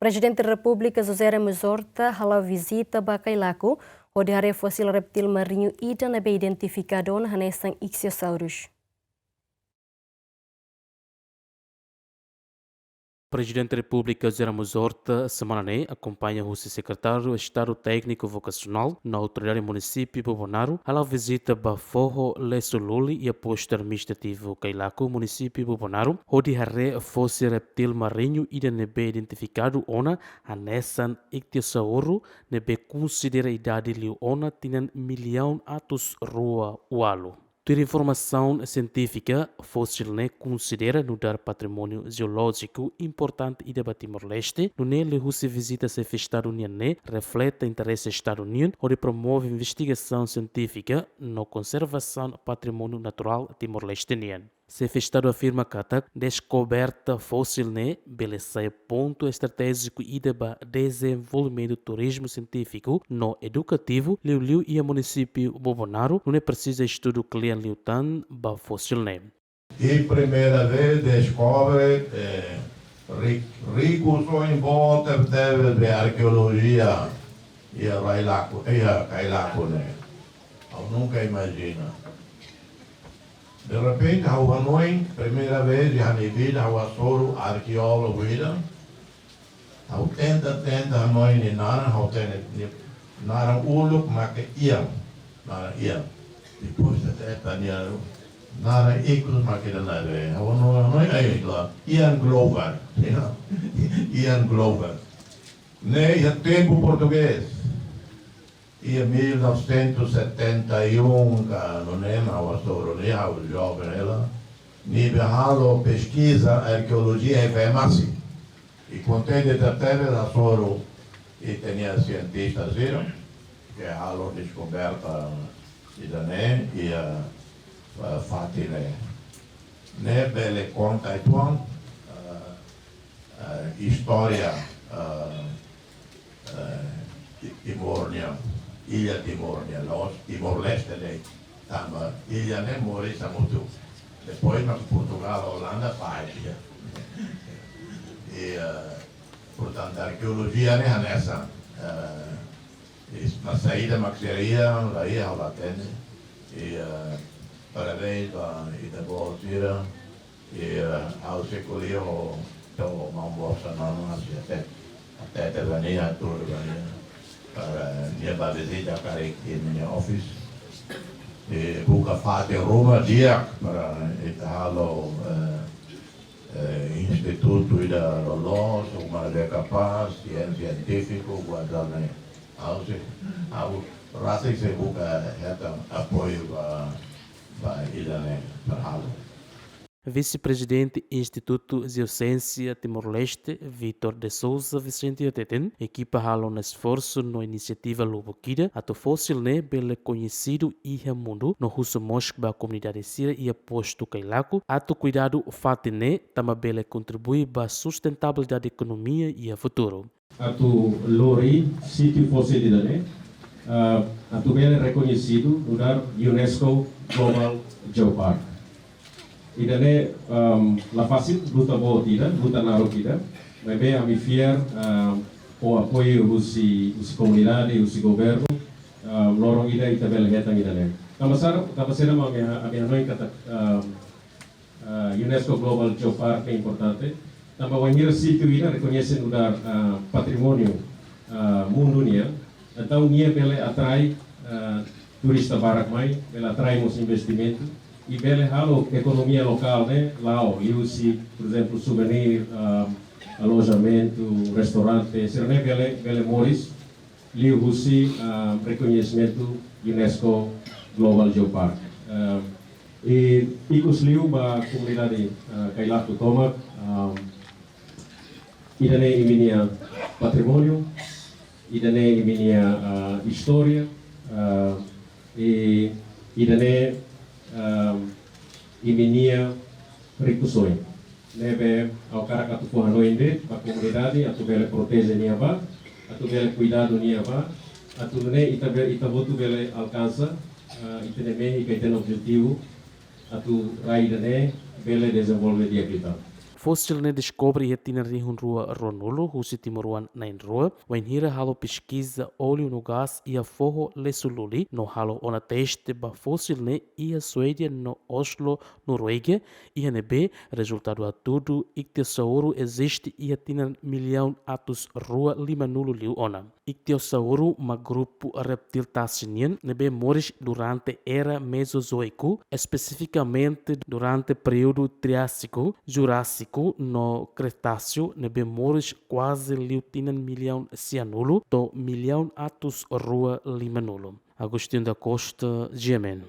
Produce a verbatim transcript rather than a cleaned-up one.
Prezidente Repúblika José Ramos Horta hala'o vizita ba Cailaco, hodi haree fósil reptíl mariñu ida ne'ebé identifikadu hanesan Ichthyosaurus. Prezidente Repúblika José Ramos Horta semana ne'e akompaña husi Sekretáriu Estadu Tékniku Vokasionál no Autoridade Munisípiu Bobonaro hala'o vizita ba foho Lesu Luli iha Postu Administrativu Cailaco, Munisípiu Bobonaro, hodi haree fósil reptíl mariñu ida ne'ebé identifikadu ona hanesan Ichthyosaurus, ne'ebé konsidera idade liu ona tinan millaun atus rua ualu. Tuir informasaun sientífika, fósil ne'e konsidera nu'udar patrimóniu jeolójiku importante ida ba Timor-Leste, nune'e liuhusi vizita Xefe Estadu nian ne'e refleta interese Estadu nian hodi promove investigasaun sientífika no konservasaun patrimóniu naturál Timor-Leste nian. Xefe Estadu afirma katak deskoberta fósil ne'e bele sai pontu estratéjiku ida ba dezenvolvimentu turizmu sientífiku no edukativu, liuliu iha Munisípiu Bobonaro, nune'e presiza estudu kle'an liután ba fósil ne'e. E primeira vez deskobre, eh, ri-, rikusoin boot tebes de arkeolojia iha Cailaco, iha Cailaco ne'e. Ha'u nunka imajina. De repente, ha'u hanoin, primeira vez iha ha'u-nia vida, ha'u hasoru arkeólogu ida. Ha'u tenta, tenta hanoin nia naran, ha'u hatene nia naran uluk mak Ian, naran Ian. Depois tenta nia naran ikus mak nia naran. Ha'u hanoin, hanoin, ai, klaru. Ian Glover, you know? Ian Glover. Ne'e iha tempu portugés. Iha mil novecentos e setenta e um, ka, no ne, ha'u hasoru nia, ha'u joven hela. Nia be halo peskiza arkeolojia iha Vemasse. I kontente tebes hasoru ita-nia sientista sira, ke halo deskoberta ida-ne'e, iha, eh, fatin ne'e. Ne'e bele konta uitoan, eh, eh, istória, eh, eh, Ti-, Timor nian, illa Timor nian, la'ós Timor-Leste de'it, tanba illa ne'e moris hamutuk. Depois mak Portugal, Olanda, fahe ida. I, eh, portantu, arkeolojia ne'e hanesan, eh, i, mas saida mak sira iha, la iha, la hatene. I, eh, parabéns ba ita-boot sira. I, eh, ha'u sei ko'alia ho, ho maun Bossa Nona, sei hatete, hatete ba nia, hatudu ba nia, para nia bá vizita karik iha nia office. I buka fatin ruma di'ak para ita halo, eh, eh, institutu ida loloos, ruma ida kapás, sien-, sientífiku, buat ida-ne'e. Ha'u sei, ha'u rasik sei buka hetan apoiu ba, ba ida-ne'e, para halo. Vise-Prezidente Institutu Jeosiénsia Timor-Leste, Vítor de Sousa Vicente hateten, ekipa halo ona esforsu no inisiativa lubuk ida atu fósil ne'e bele koñesidu iha mundu no husu mós ba komunidade sira iha Postu Cailaco atu kuidadu fatin ne'e tanba bele kontribui ba sustentabilidade ekonomia iha futuru. Atu lori sítiu fósil ida-ne'e, ah, atu bele rekoñesidu nu'udar UNESCO Global Geopark. Ida-ne'e, ehm, la fasil, luta boot ida, luta naruk ida. Maibé ami fiar, ehm, ho apoiu husi, husi komunidade, husi governu, ehm, loron ida ita bele hetan ida-ne'e. Tanba sá, tanba saida mak ami ha-, ami hanoin katak, ehm, ah, UNESCO Global Geopark ne'e importante. Tanba wainhira sítiu ida rekoñese nu'udar, ah, patrimóniu, ah, mundu nian, entaun nia bele atrai, ah, turista barak mai, bele atrai mós investimentu, i bele halo ekonomia lokál ne'e la'o, liuhusi, por ezemplu, suvenir, ah, alojamentu, restaurante, sira-ne'e bele, bele moris, liuhusi, ah, rekoñesimentu UNESCO Global Geopark. Ah, i ikusliu ba komunidade, ah, Cailaco tomak, ah, ida-ne'e imi-nia patrimóniu, ida-ne'e imi-nia, ah, istória, ah, i ida-ne'e, ah, imi-nia rikusoin. Ne'ebé ha'u hakarak atu fó hanoin de'it ba komunidade, atu bele proteje nia bá, atu bele kuidadu nia bá, atu nune'e ita be-, ita hotu bele alkansa, ah, ita-nia mehi ka ita-nia objetivu, atu rai ida-ne'e bele dezenvolve di'ak liután. Fósil ne'e deskobre iha tinan rihun rua ruanulu husi timoroan na'in-rua, wainhira halo peskiza óleu no gás iha foho Lesu Luli no halo ona teste ba fósil ne'e iha Suédia no Oslo, Noruega, iha ne'ebé rezultadu hatudu iktiossauru eziste iha tinan millaun atus rua limanulu liu ona. Iktiossauru mak grupu reptíl tasi nian ne'ebé moris durante era Mezozoiku, espesifikamente durante períodu Triásiku, Jurásiku no Kretásiu, ne'ebé moris kuaze liu tinan millaun sianulu to'o millaun atus rua limanulu. Agostinho da Costa, G M N.